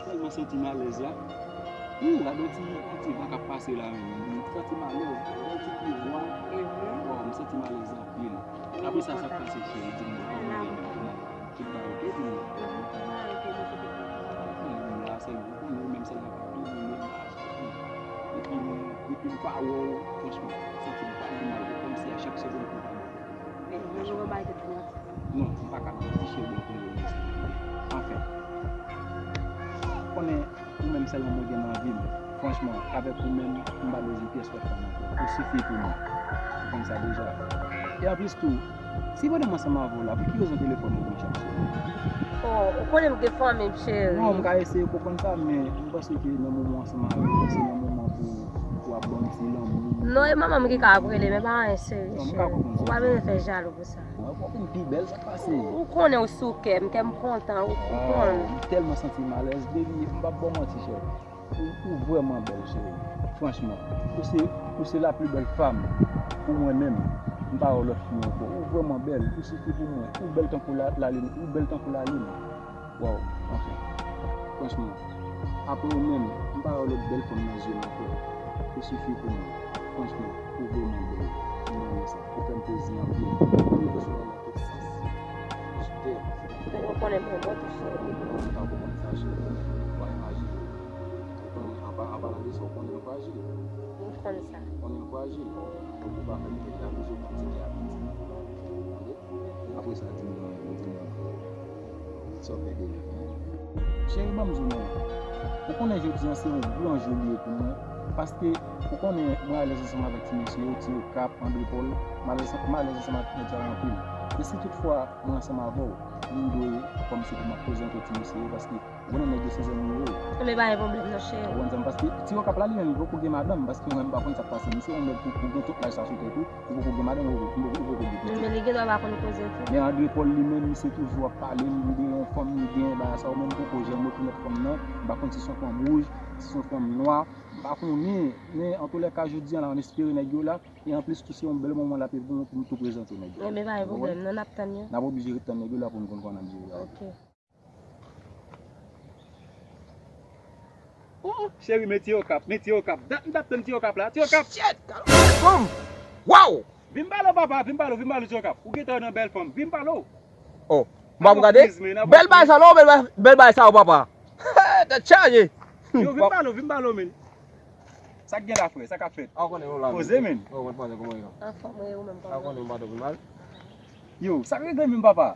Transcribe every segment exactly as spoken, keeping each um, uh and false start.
Tèlman santi m alèz la. Ou gade yon ti, yon ti van k ap pase la menm. M santi m alèz. Gade yon ti pye bwa. Waw, m santi m alèz anpil. Apre sa, sa k pase, cheri? Di m non, kòman w ye menm? Kòman w ye? Tout bagay oke? Di m non. Ou konnen m la, sèl ou konnen, ou menm sèl la k ap domine m la. Depi m, depi m pa wè w, franchman, m santi m pa gen mal. Kòmsi a chak segonn pou m pa bon. Men, men nou gen bagay tèt pou mwen. Non, m pa ka di cheri m konnen ou menm sèl. Anfen, konnen ou menm sèlman mwen gen nan vi m. Franchman, avèk ou menm, m pa bezwen pyès lòt fanm ankò. Ou sifi pou mwen. Ou konn sa deja. E anplis tou, si pandan m ansanm avè w la, pou ki rezon telefòn ou vin chak segonn? Oh, ou konnen m gen fanmi m, cheri. Non, m ka eseye konprann sa, men m panse ke nan moman ansanm avè w, se nan moman pou, pou ap ban m ti lanmou. Non, e manman m ki ka ap rele, men pa anyen serye, cheri. Non, m ka konprann sa. Ou pa bezwen fè jalou pou sa. Mwen, w ap vin pi bèl, sa k pase? Ou konnen w sou kè m, kè m kontan, ou, ou konnen. M tèlman santi m alèz, baby, m p ap ba w manti, cheri. Ou, ou vrèman bèl, cheri. Franchman, ou se, ou se la plus belle femme pou mwen menm. M pa wè lòt fi ankò. Ou vrèman bèl, ou sifi pou mwen. Ou bèl tankou la, lalin, ou bèl tankou lalin. Waw, anfen. Franchman, apre ou menm, m pa wè lòt bèl fanm nan zye m ankò. Ou sifi pou mwen. Franchman, ou vrèman bèl. M renmen sa. Ou fè m plezi anpil. Ou rive sou mwen nan tout sans. Ou sou tè. Ou konnen m renmen w tou, cheri. Ou pa konprann sa, cheri. Ou pa imajine. Ou konnen, an pa-, an palan de sa, ou konnen m frajil. M konn sa. Ou konnen m frajil. Donk, ou pa fè m tèt la, m sou konn ti tè a piti. Tande? Apre sa, di m non, di m non. Sa w fè demen, hein? Cheri, ban m di w non. Ou konnen jodi a se yon gran jou li ye pou mwen. Paske, ou konnen, mwen alèz ansanm avèk ti mesye yo, Ti Okap, André Paul. M alèz, m alèz ansanm avèk nèg sa yo anpil. E si toutfwa mwen ansanm avè w, m dwe kòmsi pou m ap prezante w ti mesye yo, paske ou konnen nèg yo se zanmi yo ye. Men pa gen pwoblèm non, cheri. Ou konprann sa, paske Ti Okap la, li menm, li poko gen madanm, paske mwen, m pa konn sa k pase. Misye yon nèg pou, pou gen tout laj sa sou tèt ou, ou poko gen madanm, ou poko, ou poko gen pitit. Men li gen dwa pa konn koze tou. Men André Paul, li menm, misye toujou ap pale, m gen yon fanm, m gen bagay sa, ou menm poko janm rekonèt fanm nan, m pa konn si se yon fanm wouj, si se yon fanm nwa, m pa konnen, men antoulèka, jodi a la, ann espere nèg yo la, e anplis tou, se yon bèl moman l ap ye pou mwen pou m tou prezante nèg yo. Men pa gen pwoblèm non, n ap tann yo. N ap oblije ret tann nèg yo la pou n konn kòman n ap jere a. Ok. Oh, cheri, men Ti Okap, men Ti Okap. Dat m t ap tann Ti Okap la. Ti Okap! Shit, kalòt fanm! Wow! Vin pale w, papa, vin pale w, vin pale w, Ti Okap. Ou gentan nan bèl fanm, vin pale w. Oh, m ap gade. Bèl bagay sa non, bèl bagay, bèl bagay sa, papa. Tèt chaje. Yo, vin pale w, vin pale w, men. Sa k gen la, frè? Sa k ap fèt? A, w konnen, nou la. Poze, men. Yo, mwen panse kòman yo. Anfòm, wi, ou menm kòman? A, w konnen, m pa twò pi mal. Yo, sa k regle menm, papa?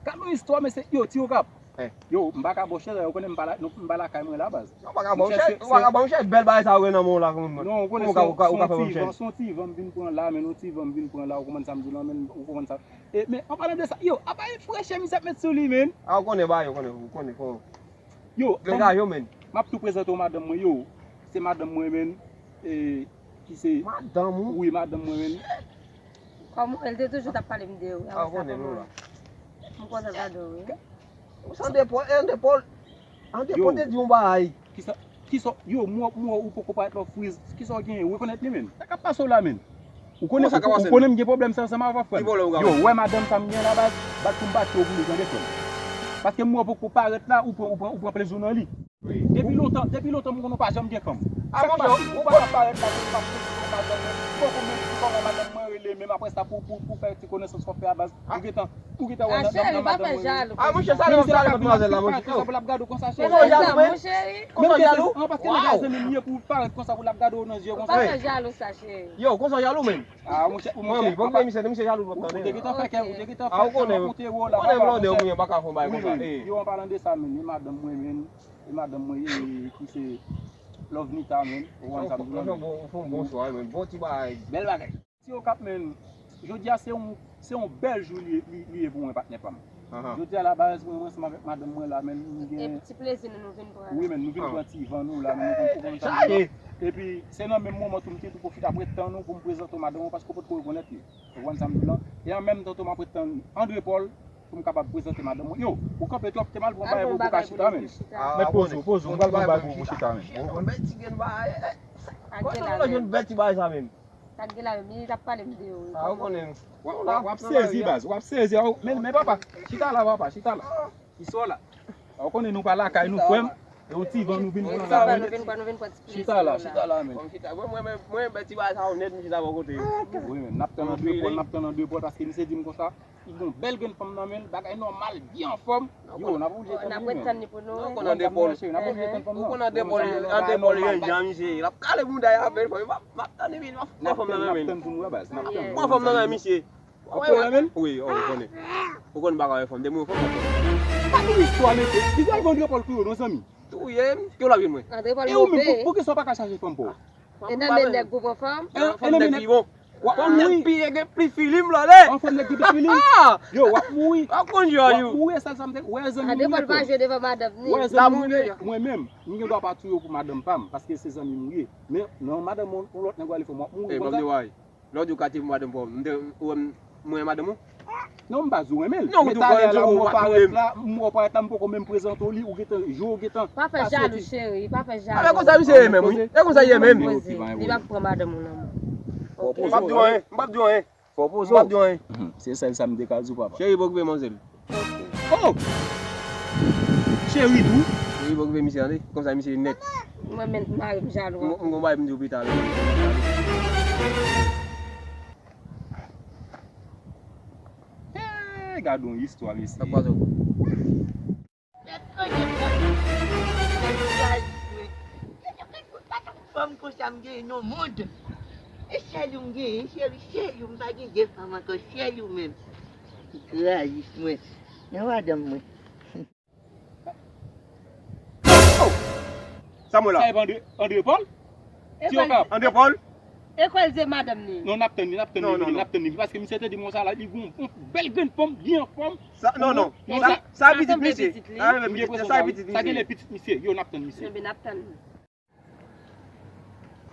Gad yon istwa, mesye. Yo, Ti Okap. Eh. Yo, m pa ka ba w chèz, ou konnen m pa la, nou, m pa lakay mwen la, baz. Non, ou pa ka ba w chèz, ou pa ka ba w chèz. Bèl bagay sa yo gen nan men w la, kòman? Non, ou konnen se yon, se yon ti van, se yon ti van m vin pran la, men yon ti van m vin pran la, ou konprann sa m di w la, men ou konprann sa. E, men, an palan de sa, yo, apa e frechè misye ap met sou li, men? A, ou konnen, ba, yo konnen, ou konnen, konnen. Yo, m ap tou prezante w madanm mwen, yo. Se madanm mwen, men, e, ki se... Madanm ou? Wi, madanm mwen, men. Kòman, el te toujou t ap pale m de ou. A, ou konnen, nou la. M kontan gade w, wi. Ou se André Paul, e André Paul, André Paul te di yon bagay. Kisa, kisa, yo, m wè, m wè ou poko parèt lò friz. Kisa w genyen? Ou rekonèt li, men? Sa k ap pase w la, men? Ou konnen, ou konnen m gen pwoblèm sa ansanm avè w, frè m. Yo, wè madanm sa m gen la, baz, bat pou m bat yo pou li, tande, frè m. Paske m wè w poko parèt la, ou pran, ou pran, ou pran plezi w nan li. Depi lontan, depi lontan m konnen w pa janm gen fanm. Sa k pase? Ou pa ka parèt la pou w pa prezante w madanm mwen. Poko menm di kòman madanm mwen rele, menm apre sa pou, pou, pou fè ti konesans w ap fè a, baz. Ou gentan, ou gentan wè nan, nan, nan madanm mwen. A, monchè, sa lè w ap pale nan matmwazèl la, monchè. Konsa pou l ap gade w konsa, cheri. Konsa w jalou, men? Konsa w jalou? An, paske nèg la zanmi m ye pou l parèt konsa pou l ap gade w nan je konsa. Ou pa fè jalou sa, cheri. Yo, konsa w jalou, men? A, monchè, monchè, ou te gentan fè kè, ou te gentan fè kè, ou te wè w la, papa, monchè. Ou konnen blòdè, ou pa ka fè yon bagay konsa. Yo, an palan de sa, men, e madanm mwen, men, e madanm mwen, e, ki se Love Nita, men, ou konn sa m di w la, men. Franchman, bon, ou fè yon bon chwa, men, bon ti bagay. Bèl bagay. Ti Okap, men, jodi a se yon, se yon bèl jou li, li, li ye pou mwen, patnè pa m. Jodi a la, baz, mwen, mwen ansanm avèk madanm mwen la, men, nou gen... E ti plezi nou, nou vin pran la. Wi, men, nou vin pran ti van nou la, men, nou vin pran tan nou. Epi, se nan menm moman tou, m te tou pwofite ap ret tann ou pou m prezante w madanm ou, paske w potko rekonèt li. Ou konprann sa m di w lan? E an menm tan tou, m ap ret tann André Paul pou m kapab prezante madanm mwen. Yo, ou kanpe twòp, te mal pou yon bagay pou w ka chita, men. Mèt poze w, poze w, m pral pran bagay pou w chita, men. Ou konprann? Bèl ti grenn bagay. Kote nou jwenn bèl ti bagay sa menm? Sa k gen la menm, li t ap pale m de ou. Ah, ou konnen. W ap, w ap, w ap sezi, baz, w ap sezi. Aw, men, men papa, chita la, papa, chita la. Chita la. Ou konnen nou pa lakay nou, frè m. E yon ti van nou vin pran la, men. Chita la, chita la, men. Mwen, mwen, mwen, mwen, ti bagay sa yo nèt, m chita bò kote. Wi, men, n ap tann an de pòl, n ap tann an de pòl, paske misye di m konsa. Li gon bèl grenn fanm nan men l, bagay nòmal, byen anfòm. Yo, n ap oblije tann li, men. N ap ret tann li pou nou. Ou konn an de pòl. N ap oblije tann fanm nan. Ou konn an de pòl, an de pòl, jan misye, l ap kale bouda y avè l, frè. M ap, m ap tann epi, m ap pran fanm nan men l. N ap tann pou nou, baz, n ap tann. Pran fanm nan men misye. Ou konnen men l? Wi, ou konnen. Ou konn bagay fanm, depi ou fanm. Pa tou istwa, mesye. Li pral vande pòl tou yo, non, zanmi. Touye m, ki w la vin mwen. Andre Paul. E ou menm, pou, poukisa w pa ka chache fanm pou ou? E nan men nèg pou pran fanm? E, e nan men nèg pi bon. W ap mouri. Fanm nèg pi gen plis filim la, lè. An fanm nèg gen plis filim? Yo, w ap mouri. W ap konn jwa yo. W ap mouri, e sèl sa m te, wè zanmi m ye. Andre Paul pa jwe devan madanm ni. Wè zanmi m ye. Mwen menm, m gen dwa pa touye w pou madanm pa m, paske se zanmi m ou ye. Men, non, madanm ou, yon lòt nèg w ale fanm, w ap mouri konsa. Lè w di w ka touye pou madanm pa w, m te, ou wè m, mwen madanm ou? Non, m pa di w renmen l. Men talè a la, m wè w parèt la, m wè w parèt la, m poko menm prezante w li, ou gentan, je w gentan. Pa fè jalou, cheri, pa fè jalou. A, men konsa misye ye menm, wi. E konsa li ye menm. Li p ap pran madanm ou nan men w. Ok. M p ap di w anyen, m p ap di w anyen. Fò poze w. M p ap di w anyen. Se sèl sa m te ka di w, papa. Cheri, pa okipe manzè. Oh! Cheri tou. Cheri, pa okipe misye, tande. Konsa misye nèt. Mwen menm, mari m jalou. M, m gon bagay pou m di w pita, wi. Eh, gade yon istwa, mesye. Sa k pase w? Mèt konnen mwen. Mèt rayis mwen. Mèt rayis mwen. Pa t yon fanm konsa m genyen nan mond. E sèl ou m genyen, cheri, sèl ou. M pa gen de fanm ankò, sèl ou menm. Mèt rayis mwen. Nan madanm mwen. Oh! Samuel la. Sa e pa André, André Paul? Ti Okap. André Paul? E kwè l se madanm li. Non, n ap tann li, n ap tann li, n ap tann li. Paske misye te di m konsa la, li gon yon bèl grenn fanm, li anfòm. Sa, non, non. Sa, sa pitit misye. Sa pitit li. Sa genlè pitit misye. Yo, n ap tann misye. Enben, n ap tann li.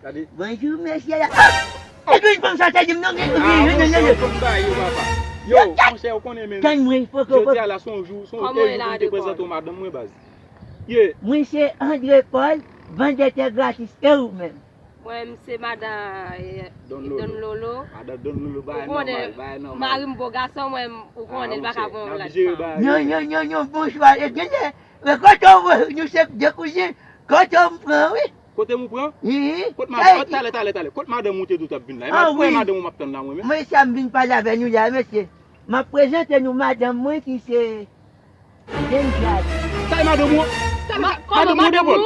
Gade. Bonjou, mesye. Ah! Epi fanm sa te di m non, gen, gen, gen, gen. Yo, monchè, ou konnen men. Tann mwen, fò, fò, fò. Jodi a la, se yon jou, se yon jou pou m te prezante w madanm mwen, baz. Ye. Mwen se André Paul, vandètè gratis, e ou menm? Mwen, m se madan, eh, Don Lolo. Don Lolo. Madan Don Lolo, bagay nòmal, bagay nòmal. Ou konnen, mari m bo gason, mwen, ou konnen, l pa ka pran yon lòt fanm. Non, non, non, non, bonswa. E genlè, e kote w, nou se de kouzin, kote w m pran, wi. Kote m ou pran? Wi. Kot madanm, talè, talè, talè. Kot madanm ou te di w t ap vin la? E madanm ou m ap tann la, mwen menm. Mwen, sa m vin pale avè nou la, mesye. M ap prezante nou madanm mwen ki se Denjad. Sa e madanm ou? Sa e madanm ou, André Paul?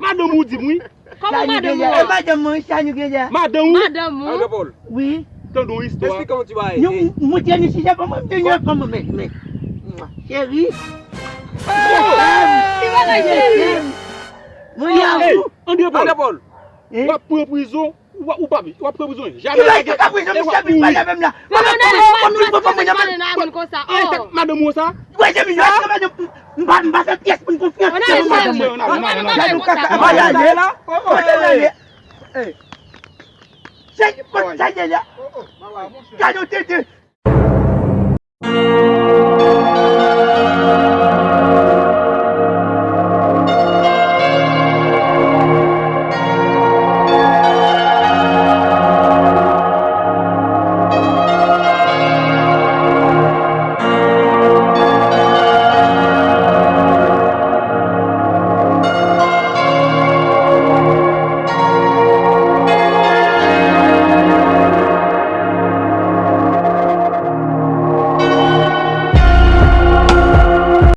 Madanm ou di m wi. Kòman madanm ou? E madanm mwen, sa nou gen la. Madanm ou? Madanm ou? André Paul. Wi. Tande yon istwa. Esplike yon ti bagay. Nou, montre nou si se kòman, m te yon kòman, men, men. Cheri. Ki bagay, cheri? Mwen, André Paul. André Paul. W ap pran prizon. Ou pa, ou pa, w ap pran prizon. Jamè lage. Ki bagay sa, prizon, misye vin pale avè m la. Mwen, mwen, mwen, mwen, mwen, mwen, mwen, mwen, mwen, konsa. Oh. Madanm ou sa? Wè, se misye, se madanm, m pa, m pa fè pyès moun konfyans. Madanm mwen. Gade yon kaka, mwen ale la. Mwen ale. Se, mwen ale la. Gade yon tete.